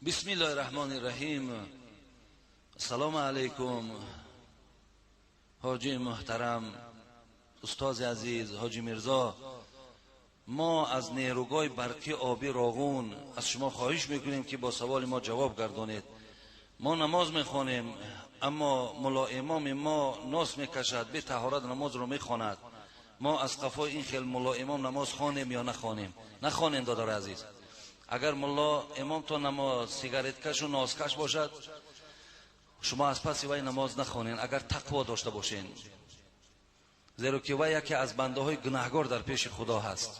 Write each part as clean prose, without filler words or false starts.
Бисмиллоҳи раҳмони раҳим. Ассалому алайкум ҳоҷи муҳтарам, устози азиз ҳоҷи Мирзо. Мо аз нерӯгоҳи барқи обӣ Роғун аз шумо хоҳиш мекунем, ки бо саволи мо ҷавоб гардонед. Мо намоз мехонем, аммо мулло имоми мо нос мекашад, бе таҳорат намозро мехонад. Мо аз қафои ин хел мулло имом намоз хонем ё нахонем? Нахонем, додари азиз. Агар мулло имом то намоз сигареткашу носкаш бошад, шумо аз паси вай намоз нахонед, агар тақво дошта бошед, зеро ки вай яке аз бандаҳои гунаҳгор дар пеши Худо ҳаст.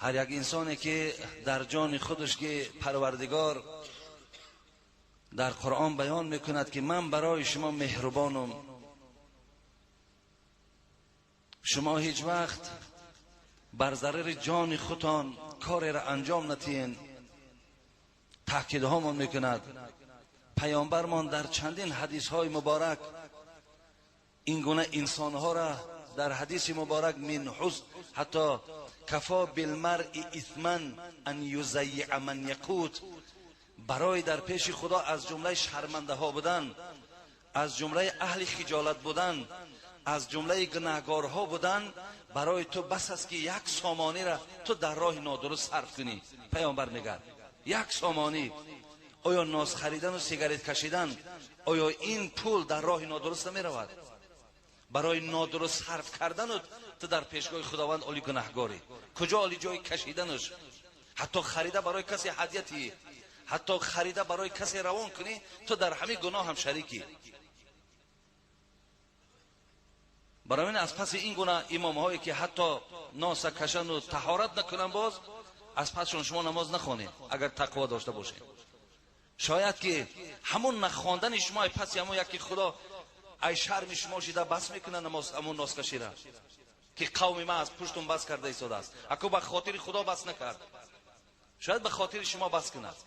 Ҳар як инсоне ки дар ҷони худаш ки Парвардигор дар Қуръон баён мекунад, ки ман барои шумо меҳрубонам, шумо ҳеҷ вақт бар зарари ҷони худтон кореро анҷом натиҳен, таъкидҳомон мекунад. Паёмбармон дар чандин ҳадисҳои муборак ин гуна инсонҳоро дар ҳадиси муборак мин ҳусн ҳатто кафо билмаръи исман ан юзаййиа ман яқут, барои дар пеши Худо аз ҷумлаи шармандаҳо будан, аз ҷумлаи аҳли хиҷолат будан, аз ҷумлаи гунаҳгорҳо будан, барои ту бас аст ки як сомониро ту дар роҳи нодуруст сарф кунӣ. Паёмбар мегӯяд як сомонӣ. Оё ноз харидану сигарет кашидан, оё ин пул дар роҳи нодуруст намеравад? Барои нодуруст сарф кардану ту дар пешгоҳи Худованд оли гунаҳгорӣ. Куҷо оли ҷои кашиданаш? Ҳатто харида барои касе ҳадия, ҳатто харида барои касе равон кунӣ, ту дар ҳамин гуноҳ ҳам шарикӣ. Барои ин аз паси ин гуна имомҳое ки ҳатто носа кашану таҳорат накунанд, боз аз пасшон шумо намоз нахонед, агар тақво дошта бошед. Шояд ки ҳамон нахондани шумо ай паси ҳамон яке Худо ай шарми шумо шида бас мекунад намоз, ҳамон носкашира ки қавми ман аз пуштум бас карда истодааст. Аку ба хотири Худо бас накард, шояд ба хотири шумо бас кунад.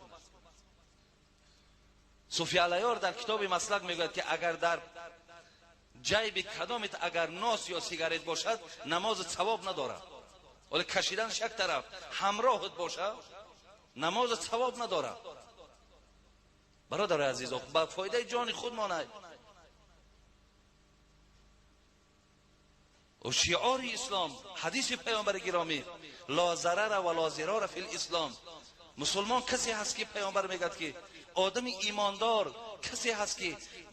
Суфи Алайёр дар китоби маслак мегӯяд, ки агар дар ҷайби кадомит агар нос ё сигарет бошад, намози савоб надорад. Вале кашиданаш як тараф, ҳамроҳат бошад, намози савоб надорад. Бародари азиз, ба фоидаи ҷони худ монад. Шиори ислом, ҳадиси паёмбари гиромӣ, ла зарара ва ла зирора фил ислом. Мусулмон касе ҳаст ки паёмбар мегӯяд, ки одами имондор касе ҳаст ки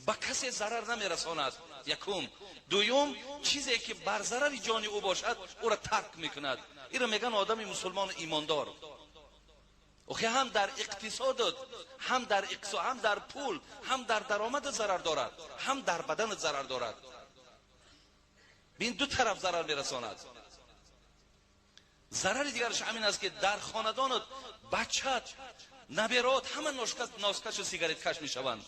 ба касе зарар намерасонад. Якум. Дуюм, чизе ки бар зарари ҷони ӯ бошад, ӯро тарк мекунад. Инро мегӯянд одами мусулмону имондор. Охи ҳам дар иқтисодот, ҳам дар иқтисод, ҳам дар пул, ҳам дар даромад зарар дорад, ҳам дар бадан зарар дорад. Бин ду тараф зарар мерасонад. Зарари дигараш ҳамин аст, ки дар хонадонат бачат, наберот ҳама носкашу сигареткаш мешаванд.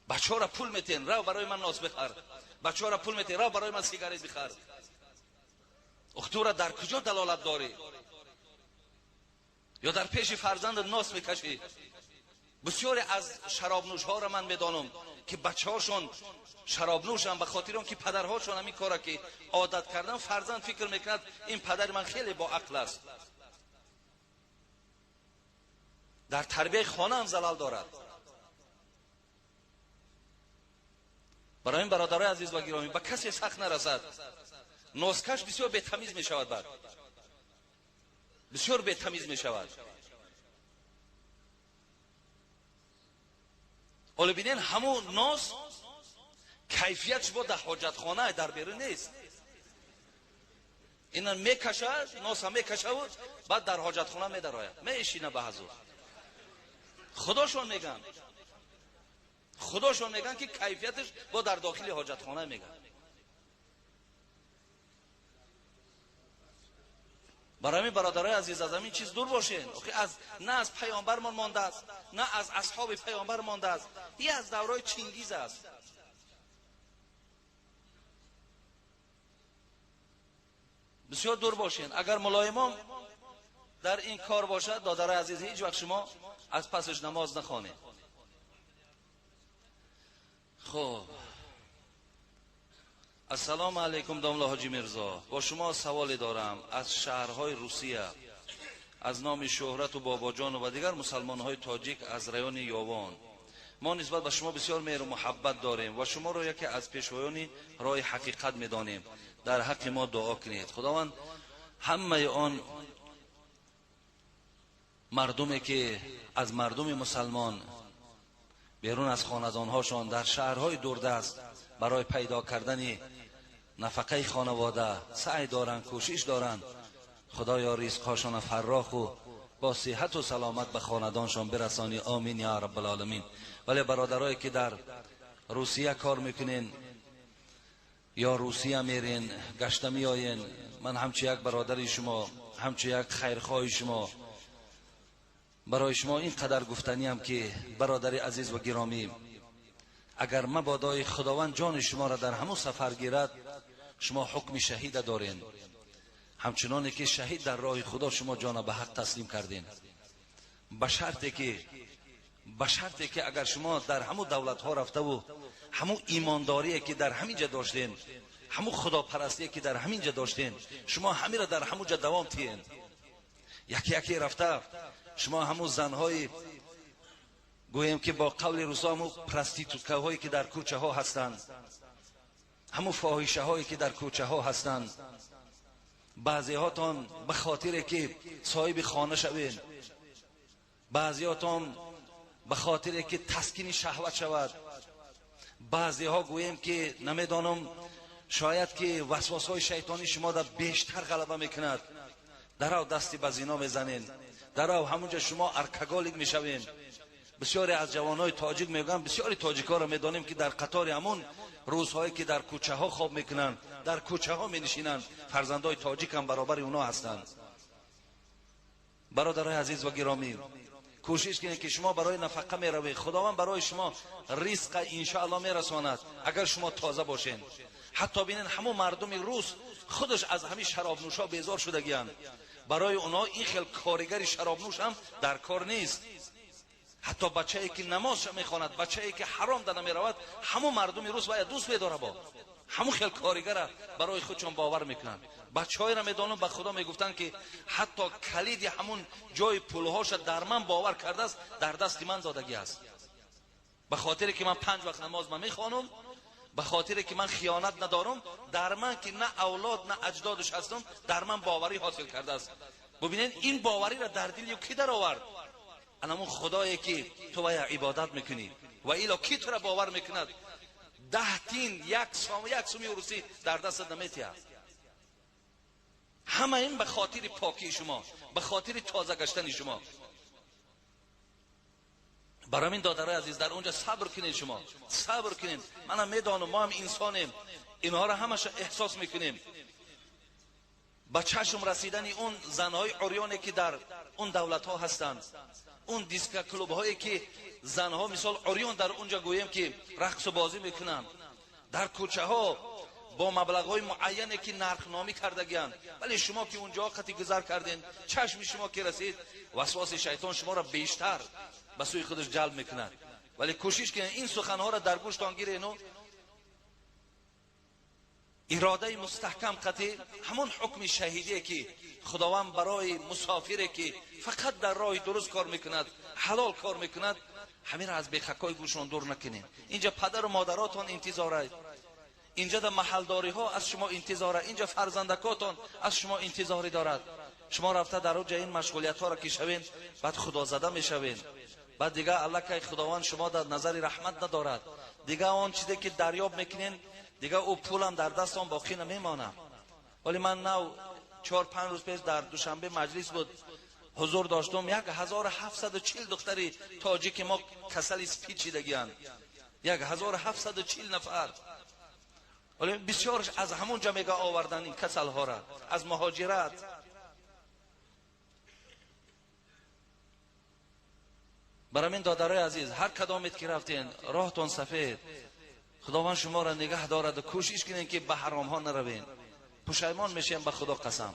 Бачаҳоро пул метиҳен, рав барои ман нос бихар. Бачаҳоро пул метиҳен, рав барои ман сигарет бихар. Ох, тура дар куҷо далолат дорӣ? Ё дар пеши фарзандат нос мекашӣ? Бисёре аз шаробнӯшҳоро ман медонам, ки бачаҳошон шаробнӯшанд ба хотири он ки падарҳошон ҳамин кора ки одат кардан, фарзанд фикр мекунад ин падари ман хеле боақл аст. Дар тарбияи хона ҳам залал дорад. Барои ин бародарои азиз ва гиромӣ, ба касе сахт нарасад. Носкаш бисёр бетамиз мешавад, баъд бисёр бетамиз мешавад. Ҳоло бинен ҳамун нос кайфиятш бо дар ҳоҷатхона, дар берун нест. Ина мекашад, носа мекашаву баъд дар ҳоҷатхона медарояд, меишина ба ҳазур. Худошон мегӯянд, худошон мегӯянд, ки кайфияташ бо дар дохили ҳоҷатхона мегӯянд. Барои ҳамин бародарои азиз, аз ҳамин чиз дур бошед. Охи аз на аз паёмбармон мондааст, на аз асҳоби паёмбар мондааст, и аз давраи Чингиз аст. Бисёр дур бошед. Агар мулоимом дар ин кор бошад, додарои азиз, ҳеҷ вақт шумо аз пасаш намоз нахонед. Хуб, ассалому алайкум домла ҳоҷи Мирзо. Бо шумо саволе дорам аз шаҳрҳои Русия. Аз номи Шуҳрату Бобоҷону ва дигар мусалмонҳои тоҷик аз райони Ёвон. Мо нисбат ба шумо бисёр меҳру муҳаббат дорем ва шуморо яке аз пешвоёни роҳи ҳақиқат медонем. Дар ҳаққи мо дуо кунед. Худованд ҳамаи он мардуме ки аз мардуми мусалмон берун аз хонадонҳошон дар шаҳрҳои дурдаст барои пайдо кардани нафақаи хонавода саъй доранд, кӯшиш доранд, худоё ризқҳошонро фарроху бо сиҳату саломат ба хонадоншон бирасонӣ. Омин я раббалоламин. Вале бародарое ки дар Русия кор мекунен ё Русия мерен, гашта меоен, ман ҳамчу як бародари шумо, ҳамчу як хайрхоҳи шумо барои шумо ин қадар гуфтаниам ки бародари азиз ва гиромӣ, агар мабодои Худованд ҷони шуморо дар ҳамун сафар гирад, шумо ҳукми шаҳида дорен. Ҳамчуноне ки шаҳид дар роҳи Худо шумо ҷона ба ҳақ таслим карден, ба шарте ки агар шумо дар ҳамун давлатҳо рафтаву ҳамун имондорие ки дар ҳамин ҷа доштен, ҳамун худопарастие ки дар ҳамин ҷа доштен, шумо ҳамира дар ҳамун ҷа давом тиен. Яке яке рафта шумо ҳамун занҳои гӯем ки бо қавли русо ҳамун проституткаҳое ки дар кӯчаҳо ҳастанд, ҳамун фоҳишаҳое ки дар кӯчаҳо ҳастанд, баъзеҳотон ба хотире ки соҳиби хона шавед, баъзеҳотон ба хотире ки таскини шаҳват шавад, баъзеҳо гӯем ки намедонам, шояд ки васвасҳои шайтонӣ шумо дар бештар ғалаба мекунад, дарав дасти ба зино мезанед, дарав ҳамунҷа шумо алкоголик мешавед. Бисёре аз ҷавонҳои тоҷик мегӯянд, бисёри тоҷикҳоро медонем ки дар қатори ҳамун рӯзҳое ки дар кӯчаҳо хоб мекунанд, дар кӯчаҳо менишинанд, фарзандои тоҷик ҳам баробари онҳо ҳастанд. Бародарои азиз ва гиромӣ, кӯшиш кунед ки шумо барои нафақа меравед, Худованд барои шумо ризқа иншоалло мерасонад агар шумо тоза бошед. Ҳатто бинед ҳамун мардуми рус худаш аз ҳамин шаробнӯшҳо безор шудагиянд. Барои онҳо ин хел коригари шаробнӯш ҳам дар кор нест. Ҳатто бачае ки намозша мехонад, бачае ки ҳаром да намеравад, ҳамун мардуми рус бояд дӯст медорад, бо ҳамун хел коригара барои худшон бовар мекунанд. Бачаҳоеро медонам ба Худо мегуфтанд ки ҳатто калиди ҳамун ҷои пулҳоша дар ман бовар кардааст, дар дасти ман додагӣ аст. Ба хотире ки ман 5 вақт намоз ма мехонам, ба хотире ки ман хиёнат надорам, дар ман ки на авлод на аҷдодаш ҳастам, дар ман боварӣ ҳосил кардааст. Бубинед ин бовариро дар дили ки даровард? Анамун Худое ки ту вая ибодат мекунӣ ва ило ки тура бовар мекунад? 10 тин як суми русӣ дар дастат наметиҳад. Ҳама ин ба хотири покии шумо, ба хотири тоза гаштани шумо. Барои ин додарои азиз, дар онҷа сабр кунед, шумо сабр кунед. Манам медонам, мо ҳам инсонем, инҳоро ҳамаша эҳсос мекунем. Ба чашм расидани он занҳои урёне ки дар он давлатҳо ҳастанд, он дискоклубҳое ки занҳо мисол урён дар онҷа гӯем ки рақсу бозӣ мекунанд, дар кӯчаҳо бо маблағҳои муайяне ки нархномӣ кардагиянд, вале шумо ки онҷо қати гузар карден, чашми шумо ки расид, васваси шайтон шуморо бештар ба сӯи худаш ҷалб мекунад. Вале кӯшиш кунед ин суханҳоро дар гӯштон гирену иродаи мустаҳкам қати ҳамон ҳукми шаҳидие ки Худованд барои мусофире ки фақат дар роҳи дуруст кор мекунад, ҳалол кор мекунад, ҳаминро аз бехакҳои гӯшон дур накунед. Инҷа падару модаротон интизорад, инҷа дар маҳалдориҳо аз шумо интизорад, инҷа фарзандакотон аз шумо интизорӣ дорад. Шумо рафта дар оҷа ин машғулиятҳоро ки шавед, баъд худозада мешавед, баъд дига аллакай Худованд шумо дар назари раҳмат надорад. Дига он чизе ки дарёб мекунед, дига ӯ пулам дар дастон боқӣ намемонад. Вале ман нав 4-5 рӯз пеш дар Душанбе маҷлис буд, ҳузур доштум, 1740 духтари тоҷики мо касали спид шидагиянд. 1740 нафар. Вале бисёрш аз ҳамон ҷо мега овардан ин касалҳоро, аз муҳоҷират. Барои ин додарои азиз, ҳар кадомет ки рафтен, роҳтон сафед, Худованд шуморо нигаҳ дорад ва кӯшиш кунед ки ба ҳаромҳо наравед. Пушаймон мешем ба Худо қасам.